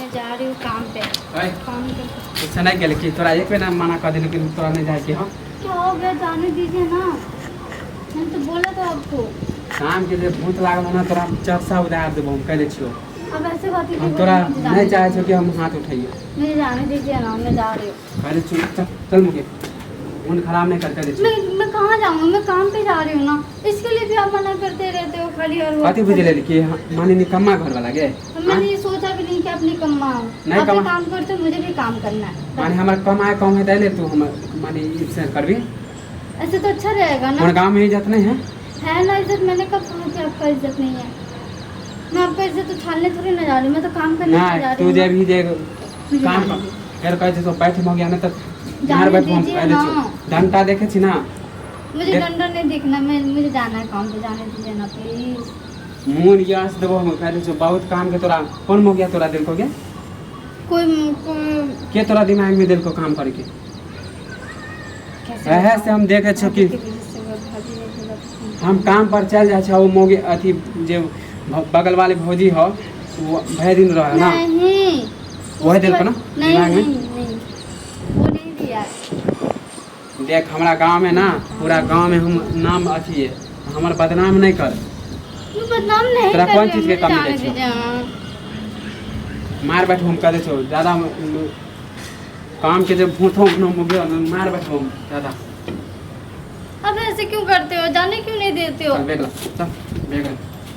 मैं जा रही हूँ काम पे। ओए, काम पे। गुस्सा नहीं गेल कि तोरा एक बेर ना मना कर देलू कि तोरा नहीं जाए के। हाँ। क्या हो गया? जाने दीजिए ना, मैंने तो बोला था आपको। काम के जे भूत लागल हो ना, तोरा हम चरसा उधार देबो, हम कह दै छियो। अब ऐसे बात हम क्यों तोरा कर रहे हो? मुझे नहीं जाने चाहे छियो कि हम हाथ उठैयो। दीजिए। मुझे जाने दीजिए ना, मैं जा रही हूँ। कह दै छियो, चल चल, मुके मन खराब नहीं कर, कह दै छियो। मैं कहाँ जाऊँगी? मैं काम पे जा रही हूँ ना, इसके लिए भी आप मना करते रहते हो खाली हर वक्त। कथी बुझ लेली कि माने निकम्मा घर वाला गे? मैंने ये सोचा भी नहीं कि आप निकम्मा हो। नहीं। आप भी काम करते हो, मुझे भी काम करना है। माने हमर कमाए कम है तैले तू हमर माने इज्जत करबी? ऐसे तो अच्छा रहेगा ना। हमर गाँव में इज्जत नहीं है? है ना इज्जत। मैंने कब कहा कि आपका इज्जत नहीं है? मैं आपका इज्जत उछालने थोड़ी ना जा रही हूँ, मैं तो काम करने नहीं जा रही तू हूँ। जे भी जे मुझे काम जाने कर। दीजिए। फेर कहै छै तो बैठ हो गया ना तऽ जाने मार बैठ हम दीजिए कह दै ना। छियो, डंटा देखै छी ना। मुझे डंडा नहीं देखना, मैं मुझे जाना है काम पे, जाने दीजिए ना प्लीज। मोन यस देबो हम, कह दै छियो। बहुत काम के तोरा कोन मौगिया तोरा देलको गे? कोई कोई के तोरा दिमाग में देलको काम करे के? कैसे वएह बताऊं? से हम देखै छियो कि भाभी के वजह से वो भाभी ने बोला था। हम काम पर चल जाइ छै, ओ मौगी अथी जे बगल वाली भौजी हो, वो भरि दिन रहे ना। नहीं। वही देलको ना नहीं। दिमाग में? नहीं नहीं, वो नहीं दिया। देख, हमरा गाँव में ना, पूरा गाँव में हम नाम अथी है हमर, बदनाम नहीं कर। मैं बदनाम नहीं तोरा कर कोन रही हूँ, चीज के मुझे कमी जाने दै छियौ? दीजिए, हाँ। मार बैठो हम, कह दै छौ ज्यादा काम के जब भूत हो मार बैठो हम ज्यादा। अब ऐसे क्यों करते हो? जाने क्यों नहीं देते हो? चल बैग ला, चल बैग ला।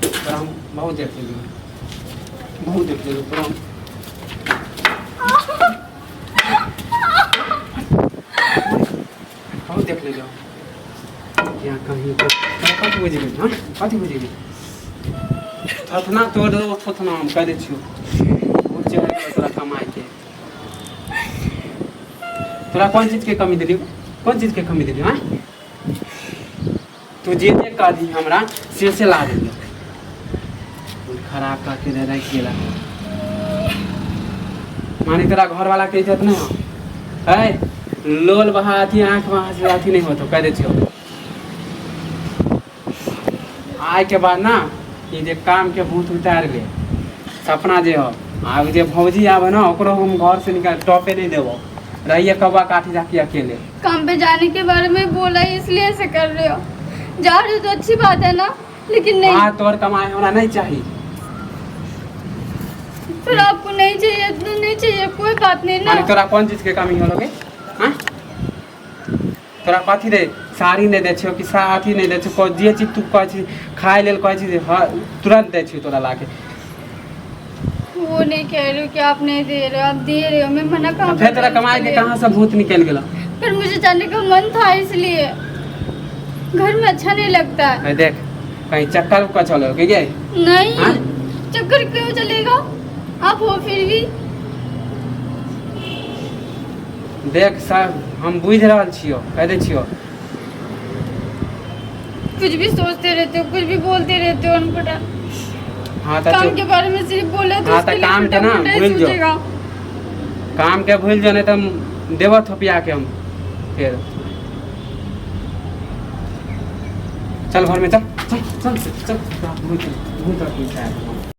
तोरा हम बहुत देख लेलू, बहुत देख लेलू तोरा हम। बहुत देख लेलू यहाँ कहीं तो। तोरा कथी बुझि गेली? हाँ, कथी बुझि गेली? थोथना तोड़ देबो थोथना, हम कह दै छियौ। बहुत चढ़ि गेलौ तोरा कमाइ के। तोरा कोन चीज के कमी देलियौ? कोन चीज के कमी देलियौ? आँय, तू जे जे कहली हमरा से से ला देलियौ। खराब करके दे राखि गेला। माने तोरा घर वाला के इज्जत नहीं हो है? लोल बहा अथी आँख बहा से अथी नहीं होतो, कह दै छियौ। आय के बाद ना ई जे काम के भूत उतार ले सपना जे हो, आब जे भौजी आबे ना, ओकरो हम घर से निकाल टॉपे नहीं देबो। रहिए कौआ काठी जाके अकेले। काम पे जाने के बारे में बोला है, इसलिए ऐसे कर रहे हो। जा रहे हो तो अच्छी बात है ना, लेकिन नहीं। हाँ, तोर कमाई हमरा नहीं चाही। फिर आपको नहीं चाहिए तो नहीं चाहिए, कोई बात नहीं ना। माने तोरा कोन चीज के कमी होलो गे? हाँ, तोरा कथी दे? साड़ी नहीं दै छियौ कि सा अथी नहीं दै छियौ? जे चीज तू कहै छी खाय लेल कहै छी, हँ, तुरंत दै छियौ तोरा लाके। वो नहीं कह रही हूँ कि आप नहीं दे रहे हो, आप दे रहे हो। मैं मना कहाँ फेर कर तोरा रही हूँ कमाई उसके के लिए? कहाँ से भूत निकलि गेलौ? फिर मुझे जाने का मन था, इसलिए घर में अच्छा नहीं लगता है। है देख, कहीं चक्कर उक्कर चलो कि गे? नहीं। हाँ? चक्कर क्यों चलेगा? आप हो फिर भी। देख सर, हम बुझि रहल छियौ, कह दै छियौ। कुछ भी सोचते रहते हो, कुछ भी बोलते रहते हो अनपढ़। हाँ तऽ काम चुप। के बारे में सिर्फ बोले तो हाँ, उसके तो लिए काम के ना फटाफट ही भूल जाओ। सोचेगा। काम के भूलि जो, नहीं तऽ हम देबो थोपिया के हम फेर। चल घर में, चल चल चल चल। तोरा भूत भूत अथी छै।